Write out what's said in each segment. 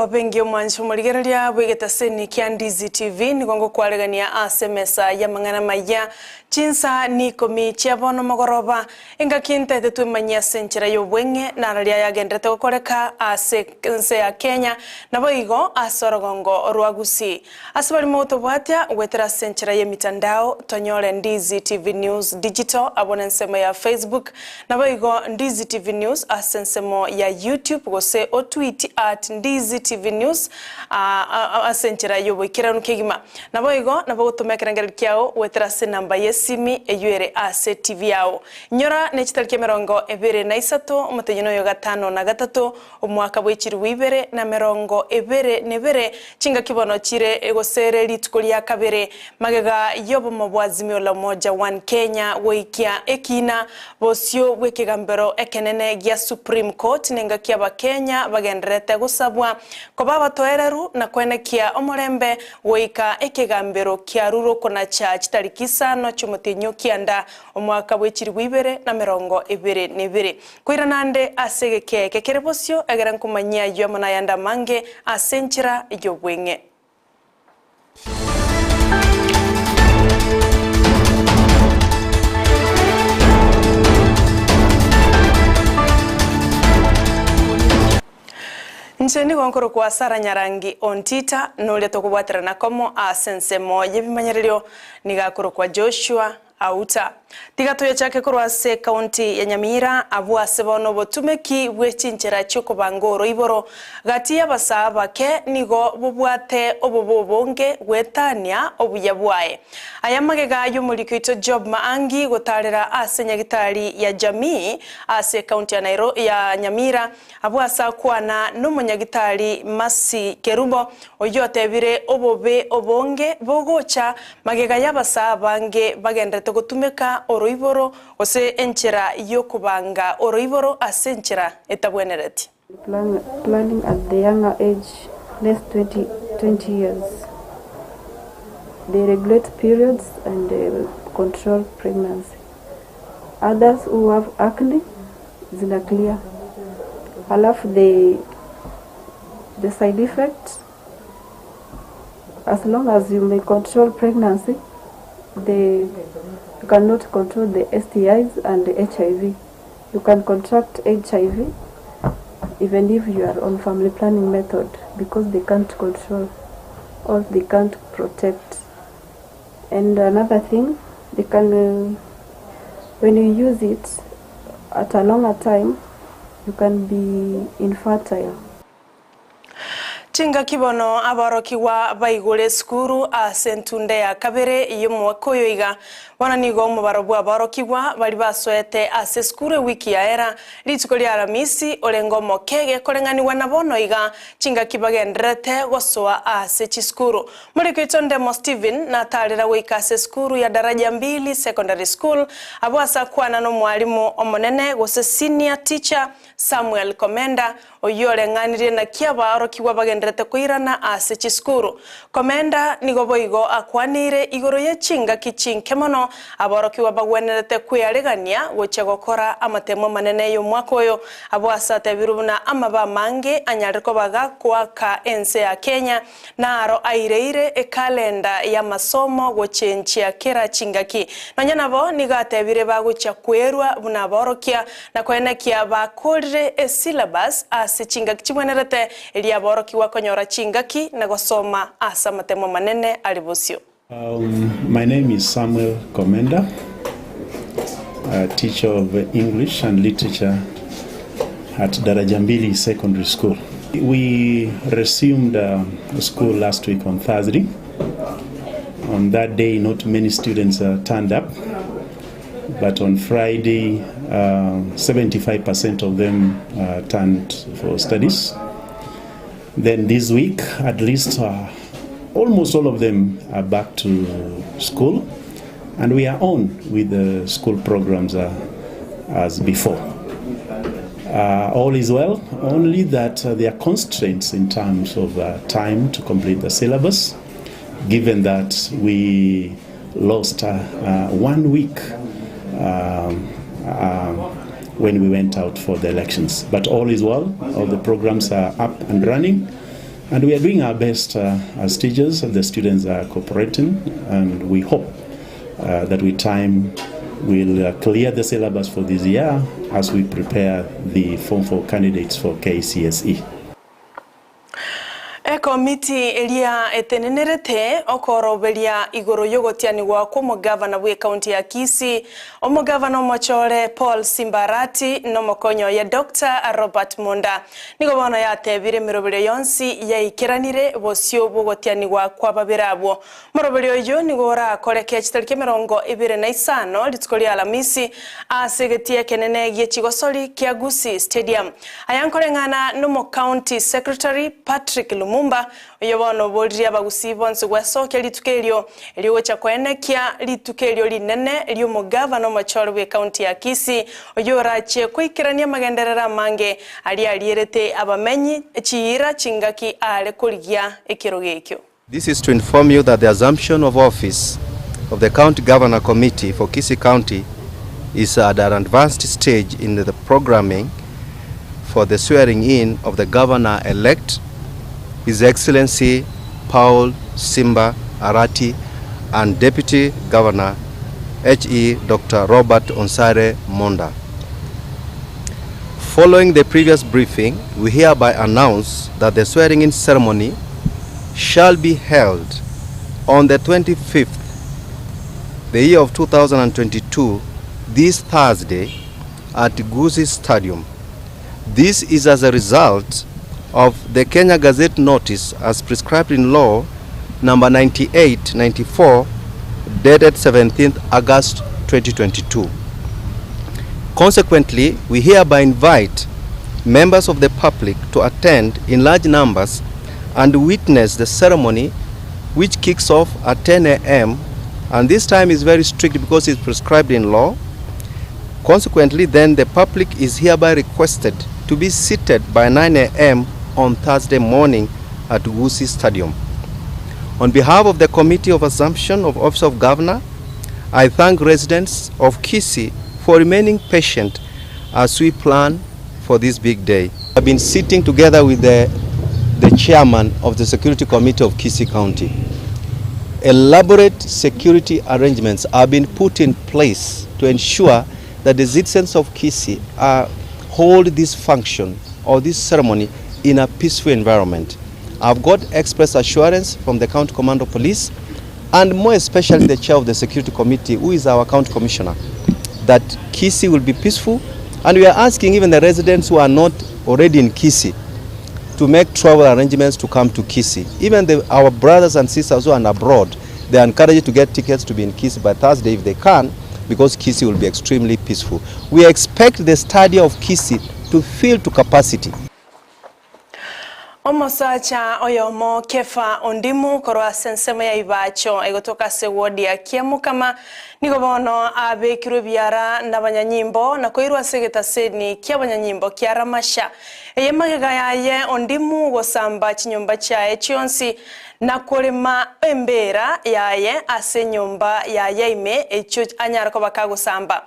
Emarogoba engiya omwanchi omorigereria bw'egetaseni kia Ndizi TV nigo ngokwaregania ase emesa y'amang'ana amaya chinsa n'ikomi chia bono mogoroba engaki ntaete twemanyie ase enchera y'obweng'e nararia yagenderete gokoreka ase ense ya Kenya naboigo ase orogongo rwa Gusii. Ase baria mogotobwatia goetera ase enchera y'emitandao, tonyore Ndizi TV News Digital abwo nensemo ya Facebook, naboigo Ndizi TV News ase ensemo ya YouTube gose otweet at Ndizi TV News ase enchera y'oboikeranu kegima. Naboigo nabo ogotoma ekerengererio kiao goetera ase enamba y'esimi eyio ere ase TV yao. Inyora nechitariki 23 omotenyi noyo gatano na gatato Omwaka bwe chilifu ibere na 21, chingaki bono chire gose ere rituko ria kabere magega y'obomo bwa Azimio la Umoja One Kenya goikia ekiina bosio bw'ekegambero ekenene gia Supreme Court nengaki Abakenya bagendererete gosabwa koba abatoereru na koenekia omorembe goika ekegambero kiarurwe konacha chitariki isano chi'omotienyi o kianda omwaka bwe chilifu 2022. Koirana ande ase egeka eke kere bosio, egere nkomanyie ayio amo nayande amange ase enchera y'obweng'e. Inche nigo nkorokwa Sarah Nyarangi Ontita, noria tokobwaterana komo ase ensemo y'ebimanyererio, nigo akorokwa Joshua Auta. Tiga toyechake korwa ase ekaunti ya Nyamira abwo ase bono obotumeki bwe chinchera chi'okobanga oroiboro gati y'abasaa abake nigo bobwate obobe obonge goetania obuya bwaye. Aya magega y'omoriki oito Job Maangi gotarera ase nyagitari ya Jamii ase ekaunti ya Nairo ya Nyamira Abwo ase akwana nomonyagitari Mercy Kerubo, oyio otebire obobe obonge bogocha magega y'abasaa abange bagenderete gotumeka oroiboro gose enchera y'okobanga oroiboro ase enchera etabwenereti. Planning at the younger age less 20 20 years they regulate periods and control pregnancy others who have acne zina clear alafu the the side effect as long as you may control pregnancy the you cannot control the STIs and the HIV you can contract HIV even if you are on family planning method because they can't control or they can't protect and another thing they can uh, when you use it at a longer time you can be infertile. Chingaki bono aborokigwa baigure esukuru ase entunda ya kabere y'omwaka oyo iga. Bono nigo omobaro bw'aborokigwa baria basoete ase esukuru ewiki yaera rituko ria Aramisi orenge omoke gekoreng'anigwa na bono iga chingaki bagendererete gosoa ase chisukuru. Moriki oito Ndemo Stephen natarera goika ase esukuru ya Daraja Mbili Secondary School abwo ase akwana nomwalimu omonene gose senior teacher Samuel Komenda oyio oreng'anirie naki abaorokigwa bagenderete koirana ase chisukuru. Komenda nigo boigo akwaneire igoro ye chingaki chinke mono aborokigwa bagwenerete kwearegania gochia gokora amatemo amanene y'omwaka oyo abwo ase atebirwe buna amabe amange anyare koba gakoaka ense ya Kenya Naro aireire ekalenda y'amasomo gochenchia kera chingaki. Nonya nabo nigo atebire bagochia kwerua buna aborokia, na koenekia bakorire esyllabus ase chingaki chibwenerete, erio aborokigwa konyora chingaki na gosoma ase amatemo amanene are bosio. My name is Samuel Komenda, a teacher of English and Literature at Daraja Mbili Secondary School. We resumed uh, school last week on Thursday. On that day, not many students uh, turned up, but on Friday, uh, 75% of them uh, turned for studies. Then this week, at least uh, almost all of them are back to school, and we are on with the school programs uh, as before. Uh, all is well, only that uh, there are constraints in terms of uh, time to complete the syllabus, given that we lost uh, one week um, when we went out for the elections. But all is well, all the programs are up and running. And we are doing our best as teachers and the students are cooperating and we hope that with time we'll clear the syllabus for this year as we prepare the Form 4 candidates for KCSE. Ekomiti eria etenenerete okoroberia igoro y'ogotianigwa kw'omogavana bw'ekaunti ya Kisii, omogavana omochore Paul Simba Arati na omokonyi oye Doctor Robert Monda. Nigo bono yatebire emeroberio yonsi yaikeranire bosio bw'ogotianigwa kw'ababere abwo. Omoroberio oyio nigo orakoreke chitariki 25 rituko ria Alamisi ase egetii ekenene gie chigosori kia Gusii Stadium. Aya nkoreng'ana nomocounty secretary Patrick Lumumba oyio bono oboririe abagusii bonsi gwesokia rituko erio erio gocha koenekia rituko erio rinene ri'omogavana omochore bw'ecounty ya Kisii oyio orachie koikerania amagenderero amange aria arierete abamenyi chiira chingaki aare korigia ekerogo ekio. This is to inform you that the assumption of office of the County Governor Committee for Kisii County is at an advanced stage in the programming for the swearing in of the Governor-elect, His Excellency Paul Simba Arati and Deputy Governor HE Dr. Robert Onsare Monda. Following the previous briefing, we hereby announce that the swearing-in ceremony shall be held on the 25th, the year of 2022, this Thursday at Gusii Stadium. This is as a result of the Kenya Gazette notice as prescribed in law number 9894 dated 17th August 2022. Consequently, we hereby invite members of the public to attend in large numbers and witness the ceremony which kicks off at 10 a.m. and this time is very strict because it's prescribed in law. Consequently, then the public is hereby requested to be seated by 9 a.m. on Thursday morning at Gusii Stadium. On behalf of the Committee of Assumption of Office of Governor, I thank residents of Kisii for remaining patient as we plan for this big day. I've been sitting together with the, the chairman of the Security Committee of Kisii County. Elaborate security arrangements have been put in place to ensure that the citizens of Kisii are, hold this function or this ceremony in a peaceful environment. I've got express assurance from the County Command of Police and more especially the chair of the Security Committee, who is our county commissioner, that Kisii will be peaceful. And we are asking even the residents who are not already in Kisii to make travel arrangements to come to Kisii. Even the, our brothers and sisters who are abroad, they are encouraged to get tickets to be in Kisii by Thursday if they can, because Kisii will be extremely peaceful. We expect the stadium of Kisii to fill to capacity. Omosacha oyomo Kefa Ondimu korwa ase ensemo ya Ibacho egotoka ase ward ya Kiamokama nigo bono abekirwe ebiara nabanyanyimbo na koirwa ase egetaseni kiabanyanyimbo kia Ramasha. Eye magega yaye Ondimu gosamba chinyomba chiaye chionsi na korema embera yaye ase enyomba yaye ime echio anyare koba kagosamba.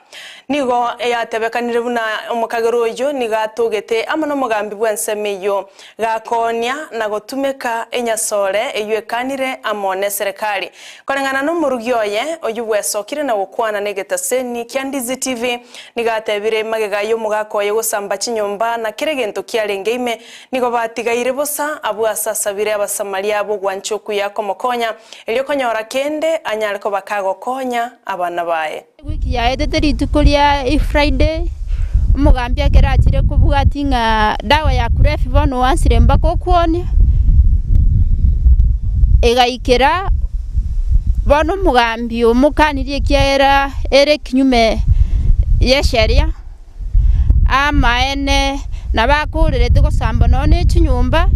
Nigo yatebekanire buna omokagera oyio nigo atogete amo na omogambi bw'ensemo eyio gakoonia na gotumeka enyasore eyio ekanire amo na eserekari. Koreng'ana na omorugi oye oyio bwesokire na gokwana na egetaseni kia Ndizi TV nigo atebire magega ya omogaka oye gosamba chinyomba na kera egento kiarenge ime nigo batigaire bosa abwo ase asabire abasamaria b'ogwancha okuya komokonya erio konyora kende anyare koba kagokonya abana baye. Ewiki yaetete rituko ria Friday, omogambi ekero achire kobwatia ng'a dawa ya kulevya bono oansire mpaka okwonia, egaikera bono omogambi omokanirie ekiagera ere ekinyume ya esheria, amaene nabo akorerete gosamba nonye na echinyomba,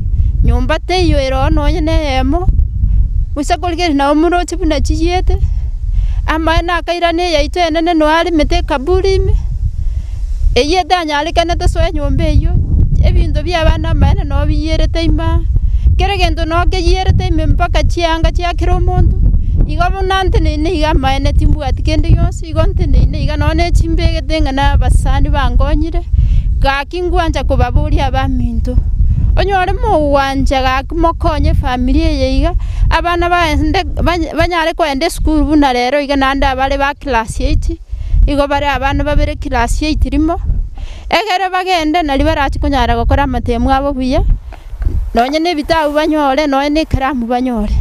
nyomba teiyo ere oo nonye na eyemo, gose korigereria nabo moroche buna chiyiete, amaene akairana eyaito enene noyo aremete ekaburi ime, eyio etanyarekane tosoe enyomba eyio, ebinto bia abana amaene noo biyierete ime aa, kera egento noo keyierete ime mpaka chianga chia kera omonto, igo buna nteneine iga amaene timbwati kende gionsi, igo nteneine iga nonye na echimbegete ng'a na abasani bankonyire, gaki ngwancha kobaboria abaminto. Onyore mogwancha gaki mokonye efamiri eye iga, abana baende banyare kogenda esukuru buna rero iga naende abare ba class eight, igo bare abana babere class eight rimo, egere bagende naria barachi konyara gokora amatemu abo buya, nonye na ebitabu banyore, nonye na ekaramu banyore.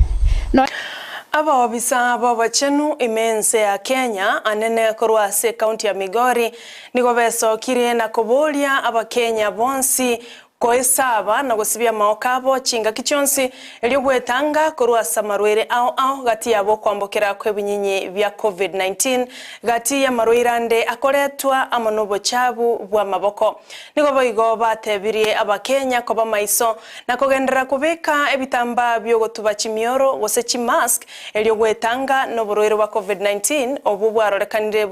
Abaobisa b'obochenu ime ense ya Kenya, anene korwa ase ekaunti ya Migori, nigo besokirie na koboria Abakenya bonsi Koesaba na gosibia amaoko abo chingaki chionsi, erio gwetanga korwa ase amarwaire ao ao gati yabo okwambokera kw'ebinyinyi bia Covid-19, gati y'amarwaire ande akoretwa amo nobochabu bw'amaboko. Nigo boigo batebirie Abakenya koba maiso na kogenderera kobeka ebitambaa bi'ogotuba chimioro gose chimask erio gwetanga noborwaire bwa Covid-19 obwo bwarorekanire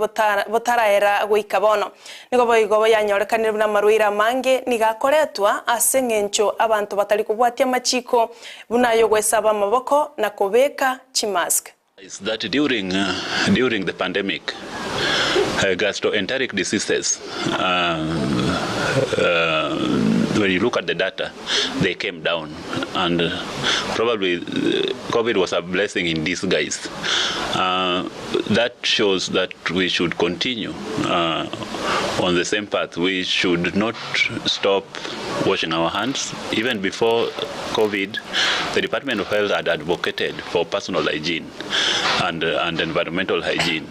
botaraera goika bono. Nigo boigo yanyorekanire buna amarwaire amange nigo akoretwa ase engencho abanto batari kobwatia amachiko buna ay'ogwesaba amaboko na kobeka chimask. Is that during during the pandemic gastroenteric diseases when you look at the data they came down and probably covid was a blessing in disguise that shows that we should continue on the same path we should not stop washing our hands even before covid the department of health had advocated for personal hygiene and, and environmental hygiene.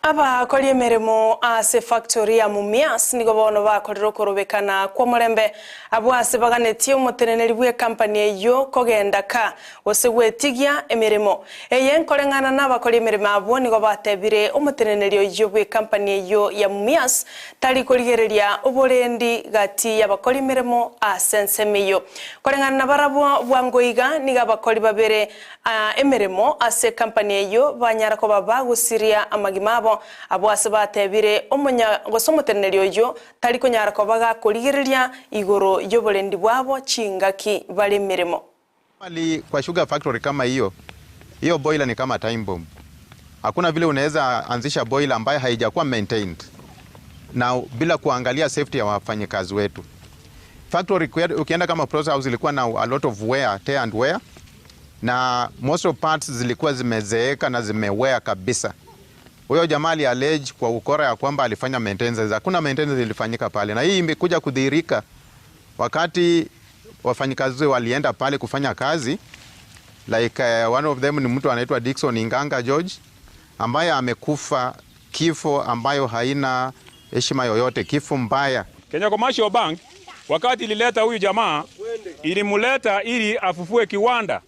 Abakori emeremo ase efactory ya Mumias nigo bono bakorire okorobekana kw'omorembe abwo ase baganetie omoteneneri bw'ecompany eyio kogenda ka gose gwetigia emeremo. Eye nkoreng'ana nabakori emeremo abwo nigo batebire omoteneneri oyio bw'ecompany eyio ya Mumias tari korigereria oborendi gati y'abakori emeremo ase ensemo eyio. Koreng'ana nabarabwo bwango iga nigo abakori babere emeremo ase ekampani eyio banyara koba bagusiria amagima abo, abwo ase batebire omonya gose omoteneneri oyio tari konyara koba gakorigereria igoro y'oborendi bwabo chingaki bare emeremo. Normally kwa sugar factory kama hiyo, hiyo boiler ni kama time bomb. Hakuna vile unaweza anzisha boiler ambayo haijakuwa maintained na bila kuangalia safety ya wafanyikazi wetu. Factory ukienda kama process house ilikuwa na a lot of wear, tear and wear na most of parts zilikuwa zimezeeka na zimewear kabisa. Huyo jamaa ali allege kwa ukora ya kwamba alifanya maintenance. Hakuna maintenance ilifanyika pale, na hii imekuja kudhihirika wakati wafanyikazi walienda pale kufanya kazi like one of them ni mtu anaitwa Dickson Inganga George ambaye amekufa kifo ambayo haina heshima yoyote, kifo mbaya. Kenya Commercial Bank wakati ilileta huyu jamaa ilimuleta ili afufue kiwanda,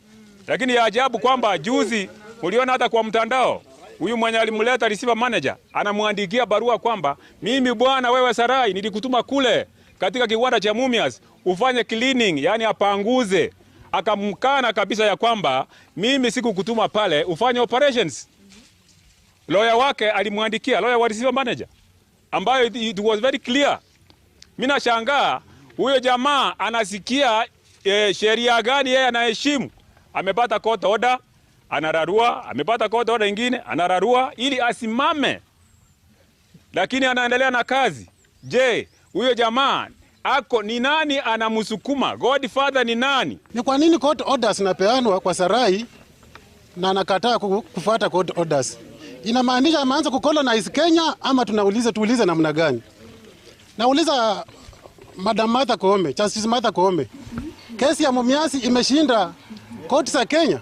lakini ya ajabu kwamba juzi muliona hata kwa mtandao huyu mwenye alimleta receiver manager anamwandikia barua kwamba mimi bwana, wewe Sarai, nilikutuma kule katika kiwanda cha Mumias ufanye cleaning, yani apanguze. Akamkana kabisa ya kwamba mimi sikukutuma pale ufanye operations. Lawyer wake alimwandikia, lawyer wa receiver manager, ambayo it was very clear. Mimi nashangaa huyo jamaa anasikia sheria gani yeye anaheshimu? Amepata court order anararua, amepata court order ingine anararua ili asimame, lakini anaendelea na kazi. Je, huyo jamaa ako ni nani anamsukuma? Godfather ni nani? Ni kwa nini court orders napeanwa kwa Sarai na anakataa kufuata court orders? Inamaanisha ameanza kucolonize Kenya ama tunauliza tuulize namna gani? Nauliza Madam Martha Koome, Justice Martha Koome. Kesi ya Mumias imeshinda koti za Kenya.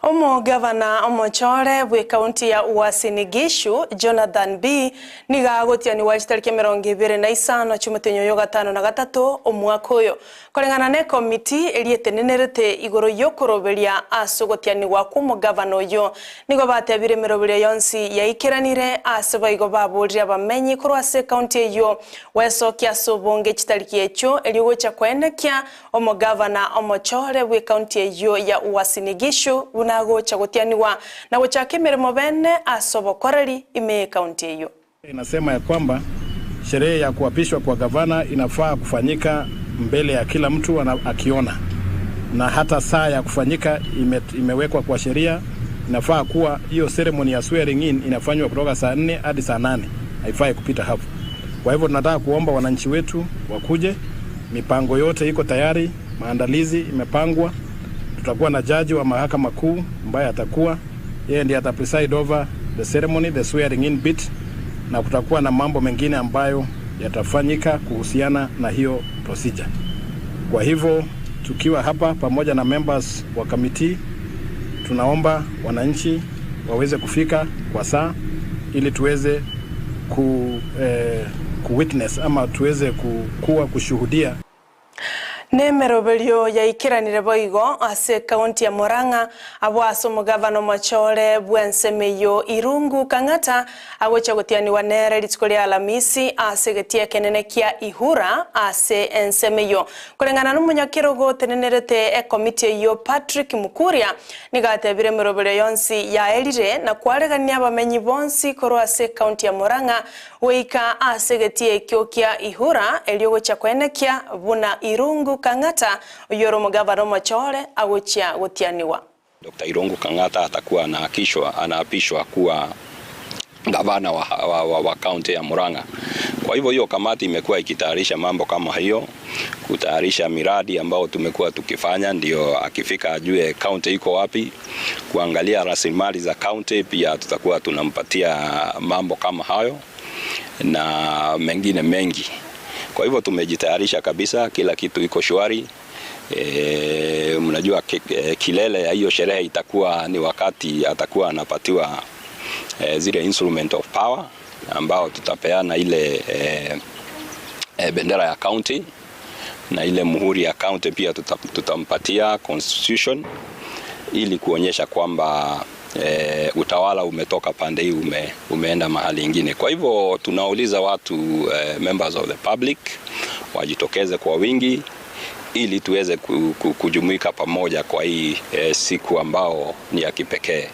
Omogavana omochore bwe kaunti ya Uasin Gishu Jonathan B nigo agotianiwa chitariki 25 chimutenyo yo 53 omwaka oyo koreng'ana na ekomiti eria etenenerete igoro yokoroberia ase ogotianiwa kwa omogavana oyo nigo batebire emeroberio yonsi yaikeranire ase baigo baborire abamenyi korwa ase ekaunti eywo gwesokia ase obonge chitariki echio erio gocha koenekia omogavana omochore bwe ekaunti eywo ya Uasin Gishu buna gocha gotianiwa na gochaka emeremo bene ase obokoreri ime ekaunti eyo. Inasema ya kwamba sherehe ya kuapishwa kwa gavana inafaa kufanyika mbele ya kila mtu akiona, na hata saa ya kufanyika imewekwa kwa sheria. Inafaa kuwa hiyo ceremony ya swearing in inafanywa kutoka saa 4 hadi saa 8, haifai kupita hapo. Kwa hivyo tunataka kuomba wananchi wetu wakuje Mipango yote iko tayari, maandalizi imepangwa. Tutakuwa na jaji wa mahakama kuu ambaye atakuwa yeye ndiye ata preside over the ceremony, the swearing in bit, na kutakuwa na mambo mengine ambayo yatafanyika kuhusiana na hiyo procedure. Kwa hivyo tukiwa hapa pamoja na members wa committee, tunaomba wananchi waweze kufika kwa saa ili tuweze ku, eh, ku witness ama tuweze kuwa kushuhudia Nemeroberio yaikiranire boigo ase ekaunti ya Murang'a abwo ase omogavana omochore bwa ensemo eywo Irungu Kang'ata agocha gotianiwa nere rituko ria Alamisi ase egetia ekenene kia Ihura ase ensemo eywo. Koreng'ana na omonyakerogo otenenerete ekomiti eywo Patrick Mukuria nigo atebire emeroberio yonsi yaerire na kwaregania abamenyi bonsi korwa ase ekaunti ya Murang'a goika ase egetia ekio kia Ihura erio gochia koenekia buna Irungu Kang'ata oywo ore omogavana omochore agochia gotianiwa. Dr. Irungu Kang'ata atakuwa anaapishwa anaapishwa kuwa gavana wa, wa, wa, wa kaunti ya Murang'a. Kwa hivyo hiyo kamati imekuwa ikitayarisha mambo kama hiyo, kutayarisha miradi ambayo tumekuwa tukifanya, ndio akifika ajue kaunti iko wapi, kuangalia rasilimali za kaunti. Pia tutakuwa tunampatia mambo kama hayo na mengine mengi. Kwa hivyo tumejitayarisha kabisa, kila kitu iko shwari. E, mnajua kilele ya hiyo sherehe itakuwa ni wakati atakuwa anapatiwa e, zile instrument of power ambao tutapeana ile e, e, bendera ya county na ile muhuri ya county pia tuta, tutampatia constitution ili kuonyesha kwamba e, utawala umetoka pande hii ume, umeenda mahali ingine. Kwa hivyo tunauliza watu e, members of the public wajitokeze kwa wingi ili tuweze kujumuika pamoja kwa hii e, siku ambao ni ya kipekee.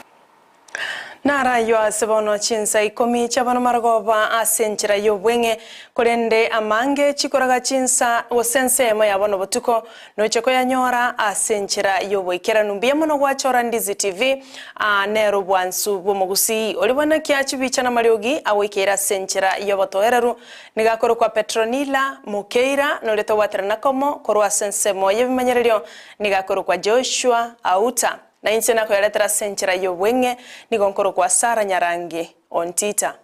Narayo ase bono chinsa ikomi chia bono marogoba ase enchera ya obweng'e korende amange chikoraga chinsa gose ensemo ya bono botuko noche koyanyora ase enchera ya oboikeranu mbuya mono gwachora Ndizi TV ah, nero bwansu bwa omogusii ori bono kia chibicha na mariogi agoikeire ase enchera ya obotoereru nigakorwa kwa Petronila Mukeira noria togwaterana komo korwa ase ensemo ya ebimanyererio nigakorwa kwa Joshua Auta na inche nakoyaretera ase enchera ya obweng'e nigo nkoro kwa Sara Nyarangi ontita.